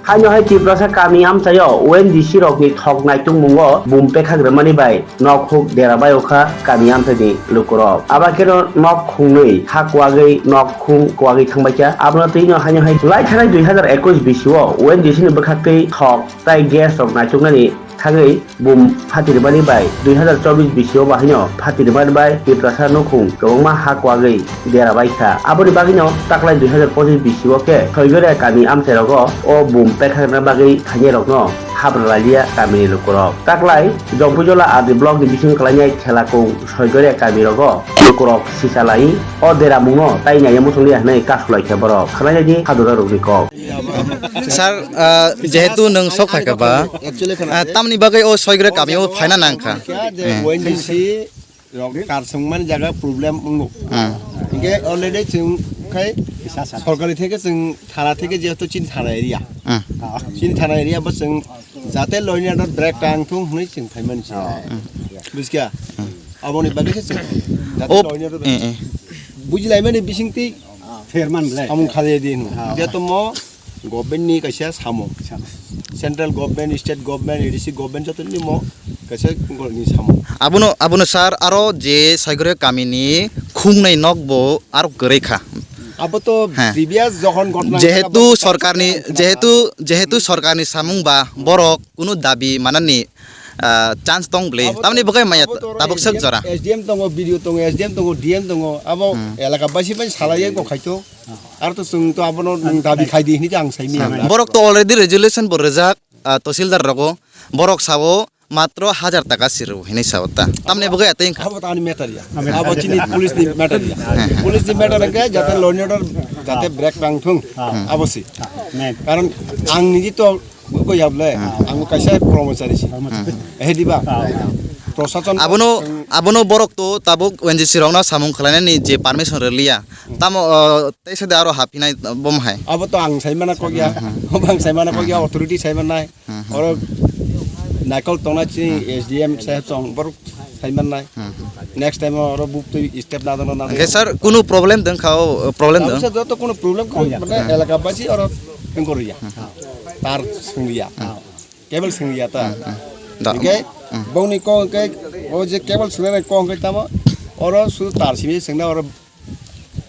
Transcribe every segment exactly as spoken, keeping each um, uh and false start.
Haino hai Tiprasa kami amchaio O N G C rokni thok naitungmungo bum pekhagrwmani bai nok huk dera bai okha kami amchaini lukurok. Aba kheno nok khungnwi ha kuwagwi nok khung kuwagwi thangbaikha. Abono twino haino hai lai thanai dui hazar ekush bisio O N G C ni bwkhaktwi thok tai gas rok naituknani thagwi bum phatirmani bai dui hazar chobbish bisio bahaino phatirmani bai Tiprasa nukhung kwbangma ha kuwagwi dera baikha. Aboni bagwino taklai dui hazar pochish bisio khe Soigore kami amchairogo o bum pekharna bagwi thainairokno habra lailiya kamini lukurok. Taklai Jompuijola R D block ni bising kwlainai Thelakung Soigore kamirogo lukurok sichalai o dera mungno tai naiya muchungliya hwnwi kasu laikha borok. Khwlainai di hadura rokni kok. Sir, ah, jehetu nwng sok phaikha ba, ah, tamni bagwi o Soigre kamio phaina nangkha? O N G C rok kar songmani jaga problem wngo. Hmm. Hinkhe already chwng khai sorkari theke chwng thana theke jehetu chini thana area. Hmm. Chini thana area bo chwng jate loinani break tang thung hwnwi chwng phaimani se. Hmm. Bujiya? Aboni bagwi se chwng jate O, loinani eh, eh. Bujilaimani bisingtwi Pherman ble. Samung khalai di hwnwi. Ah. Jehetu mo government ni kaisa samung. Samung. Central government, state government, A D C government joto ni mo kaisa ni samung. Abono, abono sir, aro je Soigore kamini khungnai nok bo aro kwrwi kha. Abo to He. Previous jokhon ghotna Jehetu abo sorkarni, jehetu, jehetu sorkarni samung ba borok kunu dabi manani, ah, chance tong bwle. Abo Tamni to, bagwi maya abo to oro tabuk S D M, sok jora. S D M tongo, B D O tongo, S D M tongo, D M tongo. Abo Hmm. elaka basi bai salai go khaito. Aro to chwng to abono nwng dabi khai di hwnwi to ang sai maya. Borok to already resolution bo rwjak, ah, tahsildar rogo. Borok sao matro hajar taka siro hwnwi sao ta. Tamni bagwi atwi wngkha. Abo to ani matter ya. Abo chini police ni matter ya. Police ni matter wngkha jate law and order jate break tang thung. Abo si. Main. Karon ang niji to Ko yable, ang bo kaisa kormochari se. Kormochari. Eh, diba? Ah. Proshason Abono, abono borok to tabuk O N G C rokno samung khlainani je permission rwliya. Tamo, uh, teisa de aro hapinai bom hai. Abo to ang saimana kokya. Abo ang saimana kokya, authority saimana nai. Oro naikol tongna chini S D M saheb song borok saimana nai. Next time oro buk twi step na dono na. Hwnkhe sir, kunu problem dong kha o, problem dong? Sir, joto kunu problem kha, mane elaka basi oro tengkor ya. Tar sungya. Cable sungya ta. Da. Hwnkhe bongni kok hwnkhe o je cable sungnai kok hwnkhe tamo oro su tar simi sungna oro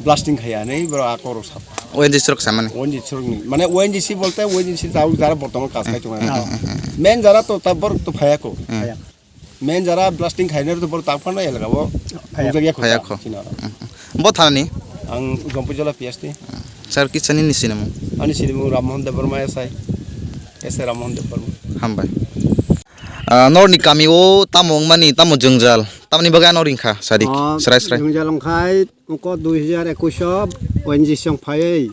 blasting khaya nei bro a koro sap. O N G C rok samani. O N G C rok ni. Mane O N G C bolte O N G C ta jara bortoman kaj khai tongo. Main jara to ta borok to phaya ko. Main jara blasting khainai rw boro tak phano elaka bo phaya. Phaya kho. Chini oro. Bo thani? Ang Jompuijola P S T. Sir, kisani ni sinimung? Ani sinimung Rammohan Debbarma S I. S A Rammohan Debbarma. Hambai. Ah, norni kami o tamo wngmani, tamo jwngjal? Tamoni bagwi ano ringkha, sadik. Oh, srai srai. Jwngjal wngkhai, uko dui hajar ekush o O N G C wng phaiwi.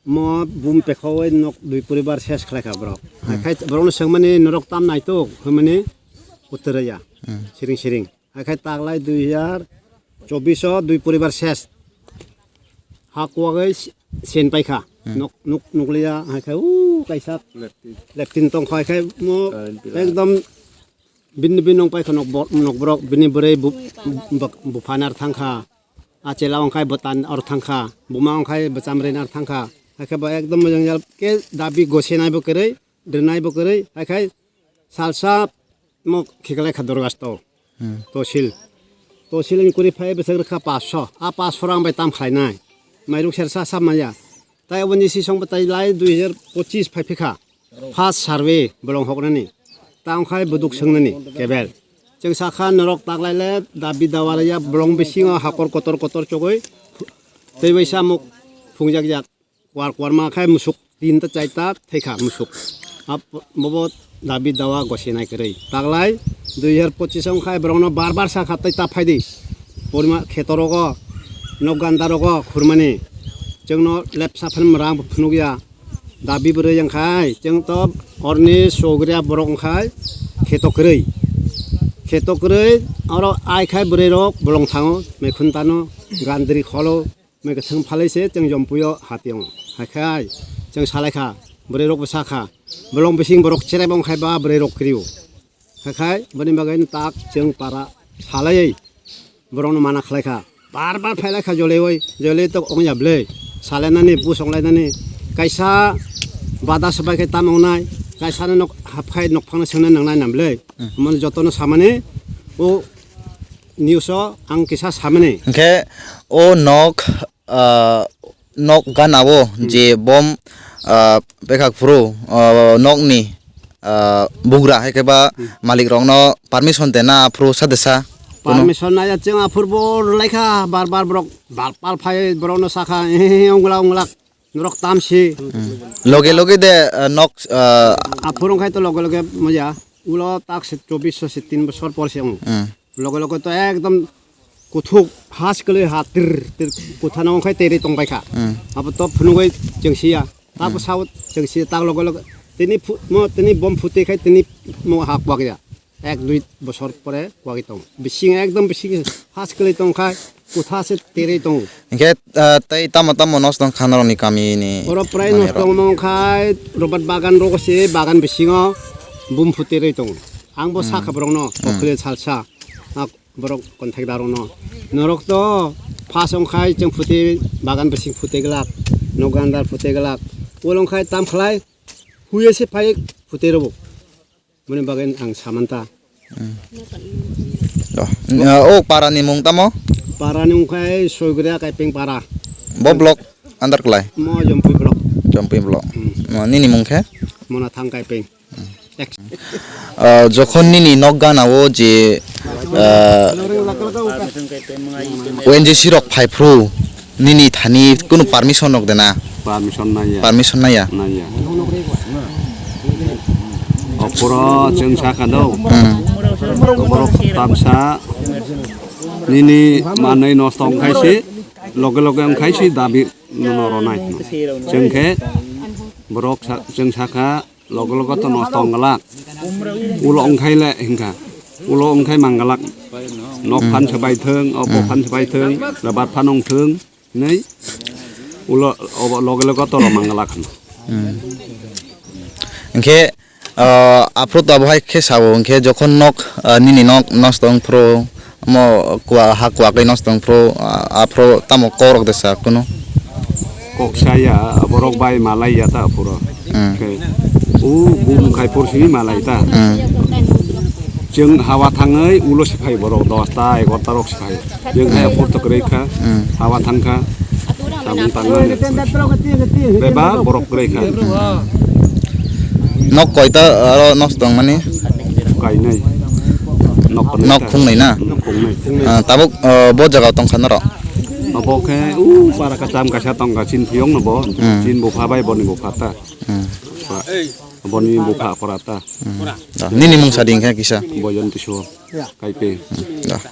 Mo bum pekhawai nok dui poribar ses khlaikha borok. Haikhai borokno swngmani norok tam naituk hwnmani uttwraya. Siring siring. Haikhai taklai dui hajar chobbish o dui poribar ses. Ha kuwagwi sen paikha. Nok nuk nukliya haikhai u kaisa leptin tongkha haikhai mo ekdom Bini, bini nong paikha nok bo-, nok borok, bini bwrwi bu-, bu-, buphan ar thangkha. A chela wngkhai bwtan ar thangkha. Buma wngkhai bwchamren ar thangkha. Haikhe bo ekdom mojang jal khe dabi gosenai bo kwrwi, rwnai bo kwrwi. Haikhai salsa mo khiklai kha dorgasto. Tosil. Tosil ni kwrwi phai bwswk rwkha paanch sho. A paanch sho rang bai tam khlainai. Mairung sersa sa maya. Tai oboni sisong bo tai lai dui hajar pochis phai phikha. First survey bolong hoknani. Tang khai buduk swngnani kebel. Chwng sakha norok taklaile dabi dawa laiya bolong bisingo hakor kotor kotor chogwi tei bai samuk phungjak jak. Kwar kwarma khai musuk tinta chaita thekha musuk. Ap-, bobo dabi dawa gosinai kwrwi. Taklai dui hajar pochis wng khai borokno bar bar sakha tei ta phaidi. Porima khetorogo, nok gandarogo khurmani. Chwngno lepsa phan rang phunukya. Dabi bwrwi wngkhai, chwng to orni sogria borok wngkhai, kheto kwrwi. Kheto kwrwi, oro ai khai bwrwi rok bolong thango, mekhun tano, gandri kholo, mekhe thwng phalai se chwng jompuio hapyong. Haikhai, chwng salai kha, bwrwi rok bwsa kha, bolong bising borok cherep wngkhai ba bwrwi rok kwrwi o. Haikhai boni bagwi tak chwng para salaiwi borokno mana khlaikha. Bar bar phailaikha jolaiwi, jolai tok ongya bwlwi. Salainani, bus onglainani kaisa bada swbai khe tamo wngnai, kaisa no nok hap khai nok phang no sengna nangnai nam le. Hmm. Omo joto no samani o news o ang kisa samani. Hwnkhe o nok, ah, nok gana o Hmm. je bom, ah, bekhak phuru, ah, nokni, ah, bugra hai khe ba Hmm. malik rok no permission de na phuru sa de sa? Kono? Permission naya chwng aphuru bo rwlai kha, bar bar borok bal pal phai borok no sakha, "He, he, he, ongla, ongla, norok tam si." Hmm. Loge loge de, ah, nok, ah, Aphuru khai to loge loge moya, ulo tak se chobbish se tin bosor por se ong. Hmm. Loge loge to ekdom kuthuk has kwlwi ha tir tir kutha no khai teri tong bai kha. Hmm. Abo to phunugwi chwng siya. Tabo Hmm. sao chwng siya tak loge loge tini phu-, mo tini bom phute khai tini mo ha kwak ya. Ek dui bosor pore kwagwi tongo. Bising ekdom bising has kwlwi tong khai kutha se terwi tongo. Hingke, ah, tei tamo tamo nosto wng kha norokni kami ni Oro prai manwi nosto rok? Wng khai robat bagan rogo se bagan bisingo bumphut terwi tongo. Ang bo Hmm. sakha borokno Hmm. okhole salsa. Ah, borok contact darokno. Norok to phas wng khai chwng phuti bagan bising phuti glak, nok gandar phuti glak. Ulo wng khai tam khlai huye se phai phuti robo. Moni bagwi ang samanta. Hmm. To, ah, o para ni mung tamo? Para ni mung khai Soigria Kaipeng para. Bo block under klai? Mo Jompui block. Jompui block. Hmm. Mo nini mung khe? Mona Thang Kaipeng. Hmm. Ex- Ah, jokhon nini nok gana o je, ah, O N G C rok phai phru, nini thani kunu permission rok de na? Permission naiya. Permission naiya? Naiya. Oporo chwng sakha do. Hmm. Borok tamsa nini manwi nosto wngkhaisi, loge loge wngkhaisi dabi no ronai. Chwng khe borok sa-, chwng sakha, logo logo to nosto wng glak. Ulo wngkhai le hingkha. Ulo wngkhai mang glak. Nok phan se bai thung, opo phan se bai thung, lebar phan wng thung, hinwi ulo obo logo logo to ro mang glak. Hmm. Hingkhe, ah, aphuru to abo hai khe sao, hingkhe jokhon nok, ah, nini nok nosto wng phuru, Omo kua, ha kua khe nosto wng phuru, a, aphuru tamo kok rok de sa kunu? Kok saya, borok bai malai ya ta aphuru. Hmm. Khe, u, bum khai por simi malai ta. Hmm. Chwng hawa thangwi ulo se phai borok dos ta, egar ta rok se phai. Chwng hai aphuru to kwrwi kha, Hmm. hawa thang kha. Samung tangmani. Beba borok kwrwi kha. Nok koita aro nosto wngmani? Kainai. Nok khungnai ta. Nok khungnai na? Nok khungnai. Ah, tabuk, ah, bo jaga tongkha norok? Obo khe u para kacham kaisa tongkha, chin phiyong no bo. Hmm. Chin bupha bai boni bupha ta. Hmm. Boni bupha kora ta. Hmm. Ah, nini mung sadi hingkhe kisa? Boyon tisu. Kaipe. Hmm. Ah.